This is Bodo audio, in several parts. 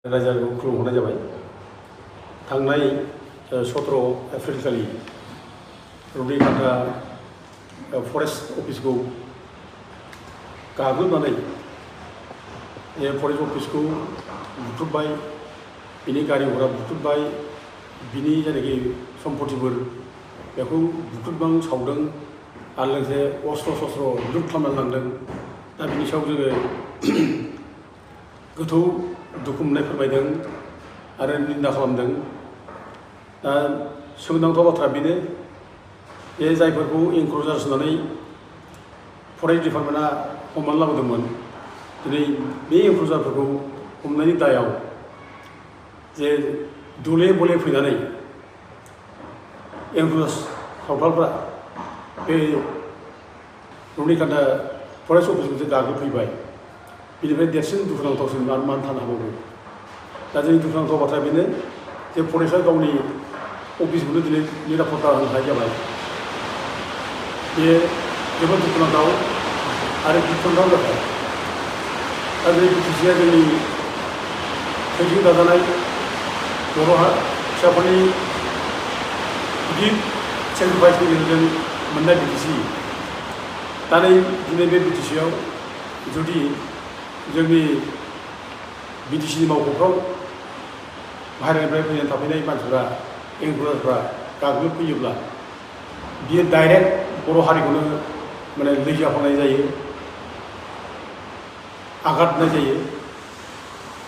रायजोखौ खुलुमहरनाय जाबाय। थांनाय 17 एप्रिल खालि रुनिखाता फरेस्ट अफिसखौ गाग्लोबनानै फरेस्ट अफिसखौ बुख्रुबबाय, बिनि गारि घोड़ा बुख्रुबबाय, बिनि जायनाखि सम्पतिफोर बेखौ बुख्रुबबां सावदों आरो लोगोसे अस्त्र शस्त्र लुट खालामनानै लांदों। दा बिनि सायाव जोङो गोथौ दुखु मोननाय फोरमायदों आरो निन्दा खालामदों। दा सोमोनांथाव बाथ्रा बेनो जे जायफोरखौ एनकाउन्टार होनानै फरेस्ट डिपार्टमेन्टआ हमनानै लाबोदोंमोन, दिनै बे एनकाउन्टारफोरखौ हमनायनि दायाव जे दले बले फैनानै एनकाउन्टार सावथालफ्रा बे रुनिखाता फरेस्ट अफिसखौ गाग्लोबफैबाय। बिनिफ्राय देरसिन दुखुनांथावसिन मानो थानो हाबावो। दा जोंनि दुखुनांथाव बाथ्राया बेनो जे फरेस्टआ गावनि अफिसखौनो दिनै निरापत्ता होनो हायै जाबाय। बे जोबोद दुखुनांथाव आरो गिख्रंथाव जाथाय। दा बे बिटिसिआ जोंनि थैजों दाजानाय बर' फिसाफोरनि गिदिर सेक्रिफाइसनि गेजेरजों मोननाय बिटिसि। दा दिनै बे बिटिसिआव जुदि जोंनि बिटिसिनि मावख'फ्राव बाहेरानिफ्राय फैनानै थाफैनाय मानसिफ्रा एनकाउन्टारफ्रा गाग्लोबफैयोब्ला बियो डाइरेक्ट बर' हारिखौनो माने लैजाफानाय जायो, आघात होनाय जायो।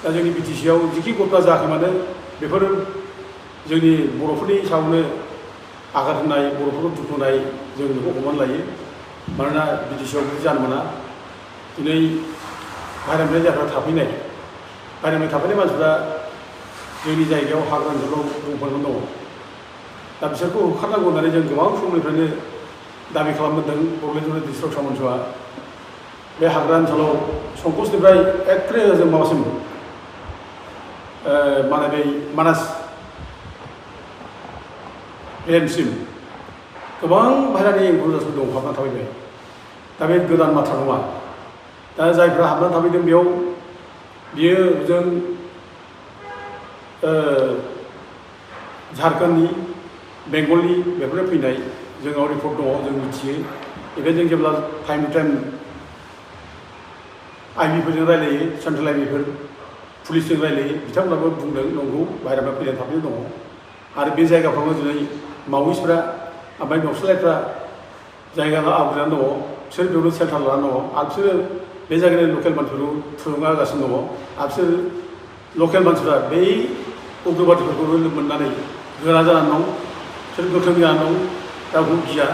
दा जोंनि बिटिसिआव जिखि घटना जायाखै मानो बेफोर जोंनि बर'फोरनि सायावनो आघात होनाय, बर'फोरखौ दुखु होनाय जों बेखौ हमनानै लायो। मानोना बिटिसिआव बिदि जानो मोना। दिनै बाहेरानिफ्राय जायफ्रा थाफैनाय मानसिफ्रा जोंनि जायगायाव हाग्रा ओनसोलाव दंफांफोर दङ। दा बिसोरखौ होखारनांगौ होननानै जों गोबां समनिफ्रायनो दाबि खालामबोदों। बड'लेण्ड डिस्ट्रिक्ट सामन्सआ बे हाग्रा ओनसोलाव संकसनिफ्राय एखे जों माबासिम मानास प्लेनसिम गोबां बाहेरानि एनकाउन्टारफोर दं, हाबनानै थाफैबाय। दा बे गोदान बाथ्रा नङा। दा जायफ्रा हाबनानै थाफैदों बेयाव बियो जों झारखन्डनि, बेंगलनि बेफोरनो फैनाय जोंनाव रिपर्ट दङ, जों मिथियो। बेखायनो जों जेब्ला टाइम टु टाइम आइबिफोरजों रायलायो, सेन्ट्रेल आइबिफोर पुलिसजों रायलायो, बिथांमोनाबो बुंदों नंगौ बाहेरानिफ्राय फैनानै थाफैनाय दङ। आरो बे जायगाफ्रावनो दिनै मावइस्टफ्रा ओमफ्राय नक्सलाइटफ्रा जायगा आवग्रिनानै दङ। बिसोर बेयावनो सेल्टार लानानै दङ आरो बिसोरो बे जायगानि लकेल मानसिफोरखौ थुलुंगा होगासिनो दङ। आरो बिसोर लकेल मानसिफ्रा बै उग्रबादिफोरखौ मोननानै गोरा जानानै दं, बिसोर गोख्रों जानानै दं, रावखौ गिया।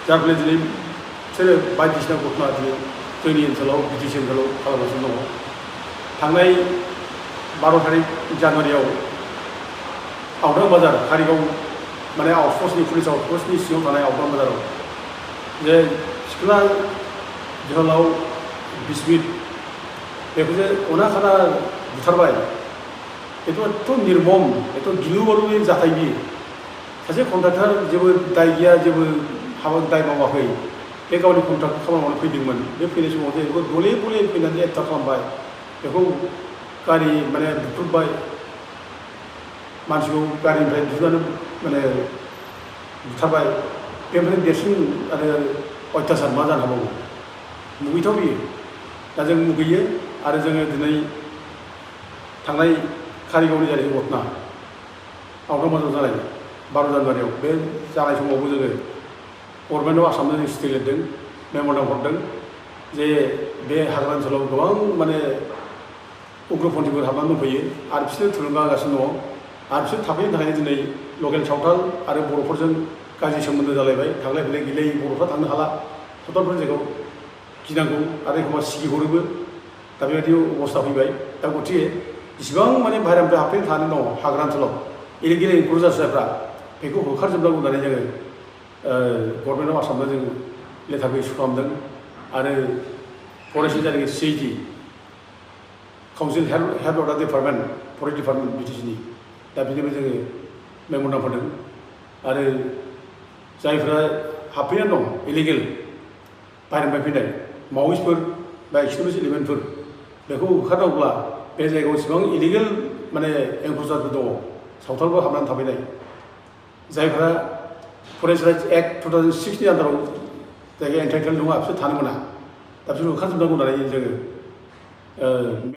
जाय फलनि दिनै बिसोरो बायदिसिना घटना दिनै जोंनि ओनसोलाव बिटिसि ओनसोलाव खालामगासिनो दङ। थांनाय 12 तारिख जानुवारियाव आवदां बाजार, कारिगाव माने आउटपस्टनि पुलिस आउटपस्टनि सिङाव थानाय आवदां बाजाराव जे सिख्ला जोहोलाव बिस्मित बेखौसो अनाखाना बुथारबाय। बेथ' एथ' निर्मम, एथ' गिलु बालु जाथाय बियो। सासे कन्ट्राक्टर जेबो दाय गैया, जेबो हाबा दाय मावाखै। बे गावनि कन्ट्राक्ट खामानि मावनो फैदोंमोन। बे फैनाय समाव जे बेखौ दले बले फैनानै एटाक खालामबाय, बेखौ गारि माने बुख्रुबबाय, मानसिखौ गारिनिफ्राय दिहुननानै माने बुथारबाय। बेनिफ्राय देरसिन आरो अयथासार मा जानो हाबावो। मुगैथाव बियो। दा जों मुगैयो आरो जोङो दिनै थांनाय कारिगावनि जानाय घटना आवदां बाजाराव जानाय 12 जानुवारियाव बे जानाय समावबो जोङो गभर्नमेन्ट अफ आसामनो जों चिठि लिरदों, मेम'रेन्डाम हरदों जे बे हाग्रा ओनसोलाव गोबां माने उग्रपन्थिफोर हाबनानै दंफैयो आरो बिसोर थुलुंगा होगासिनो दङ। आरो बिसोर थाफैनो थाखायनो दिनै लकेल सावथाल आरो बर'फोरजों गाज्रि सोमोन्दो जालायबाय। थांलाय फैलाय गैलायै बर'फ्रा थांनो हाला सावथालफोरनि जायगायाव, गिनांगौ आरो एखमबा सिगिहरोबो। दा बेबायदि अबस्था फैबाय। दा गथिखे इसिबां माने बाहेरानिफ्राय हाबफैनो थानानै दङ हाग्रा ओनसोलाव इलिगेल एनकाउन्टार जायफ्रा, बेखौ होखारजोबनांगौ होननानै जोङो गभर्नमेन्ट अफ आसामनो जों लेटारखौ इसु खालामदों। आरो फरेस्टनि जायनाखि CID council head of the department, forest department बिटिसिनि, दा बिनिबो जोङो मेम'रेन्डाम होदों। आरो जायफ्रा हाबफैनानै दं इलिगेल बाहेरानिफ्राय फैनाय मावइस्टफोर बा एक्सट्रिमिस्ट एलिमेन्टफोर, बेखौ होखारनांगौब्ला बे जायगायाव इसेबां इलिगेल माने एनक्ल'जारफोर दङ सावथालफोर हाबनानै थाफैनाय जायफोरा फरेस्ट राइट्स एक्ट 2006 नि आन्दाराव जायगाया एन्टाइटेल नङा बिसोर थानो मोना दा बिसोर ओंखारजोबनांगौ होननानै जोङो